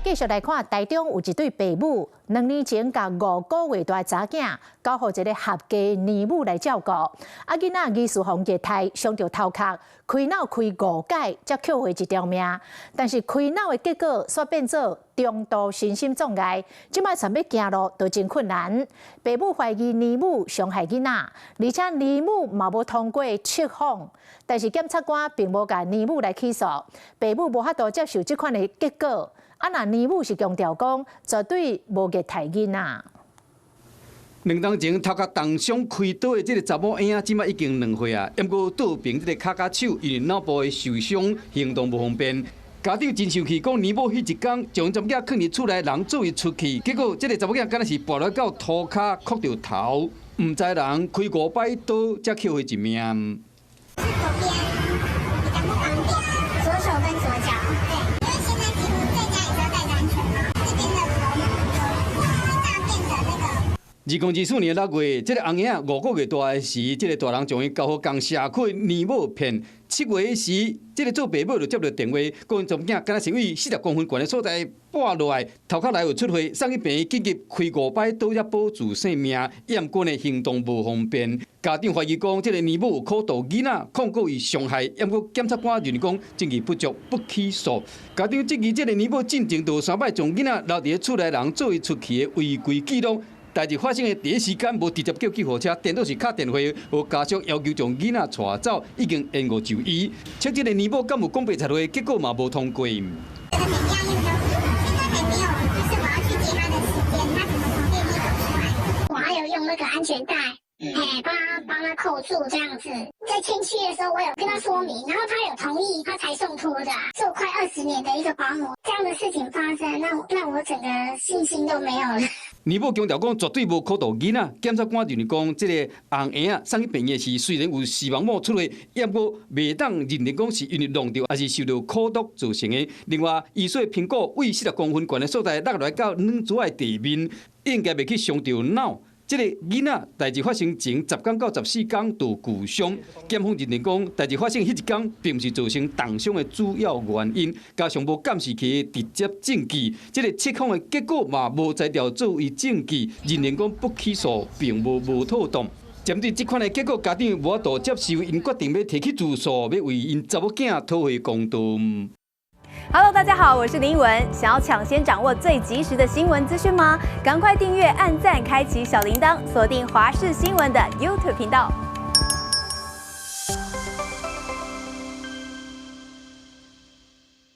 繼續來看，台中有一對爸母，2年前共5個月大查囝交予一個合家奶母來照顧。啊，囡仔疑似予虐待，傷著頭殼，開腦開五擺才抾回一條命。但是開腦的結果，煞變做中度身心障礙，這擺想欲行路都真困難。爸母懷疑奶母傷害囡仔，而且奶母嘛無通過測謊，但是檢察官並無共奶母來起訴，爸母無法度接受這款的結果。啊！若奶母是強調講，絕對無虐待囡仔。2冬前頭殼重傷開刀的這个查某嬰仔，這擺已經2歲啊。毋過倒爿這个跤跤手，因為腦部的受傷，行動無方便。家長真生氣，講奶母彼一工將查某囝囥佇厝內，人做伊出去，結果這个查某囝敢若是跋落到塗跤，磕著頭，毋知人開五擺刀才抾回一命。左邊比較不方便，左手跟左腳，對，因為現在幾乎在家也是要戴著安全帽，這邊的頭有一大片的那個。2024年6月，這个紅嬰仔5個月大的時，這个大人將伊交予仝社區奶母騙。7月時，這个做爸母就接著電話，講查某囝敢若是對40公分懸的所在跋落來，頭殼內有出血，送去病院緊急開五擺刀才保住性命。毋過呢行動無方便，家長懷疑講這个奶母有苦毒囡仔，控告伊傷害，毋過檢察官認為講證據不足，不起訴。家長質疑這个奶母進前就有三擺將囡仔留佇厝內人做伊出去的違規記錄。代誌發生的第一時間無直接叫救護車，顛倒是敲電話，予家屬要求將囡仔帶走，已經延誤就醫。測這个奶母敢有講白賊話，結果嘛無通過。覺得很訝異，就是現在還沒有，就是我要去接他的時間，他怎麼從電梯走出來？我還有用那個安全帶，哎，幫他扣住這樣子。在簽契的時候，我有跟他說明，然後他有同意，他才送託的。做快20年的一個保姆，這樣的事情發生，那我整個信心都沒有了。奶母強調講絕對無苦毒囡仔，檢察官認為講這个紅嬰仔送去病院時，雖然有視網膜出血，毋過袂當認定講是因為弄著，抑是受著苦毒造成的。另外，醫師評估對40公分懸的所在落來到軟磚的地面，應該袂去傷著腦。這个囡仔代誌發生前10天到14天就舊傷，檢方認定講代誌發生彼一工並毋是造成重傷的主要原因，加上無監視器的直接證據，這个測謊的結果嘛無才調作為證據，認定講不起訴並無無妥當。針對這款的結果，家長無法度接受，𪜶決定欲提起自訴，欲為𪜶查某囝討回公道。 Hello，大家好，我是林文。想要搶先掌握最及時的新聞資訊嗎？趕快訂閱、按讚、開啟小鈴鐺，鎖定華視新聞的 YouTube 頻道。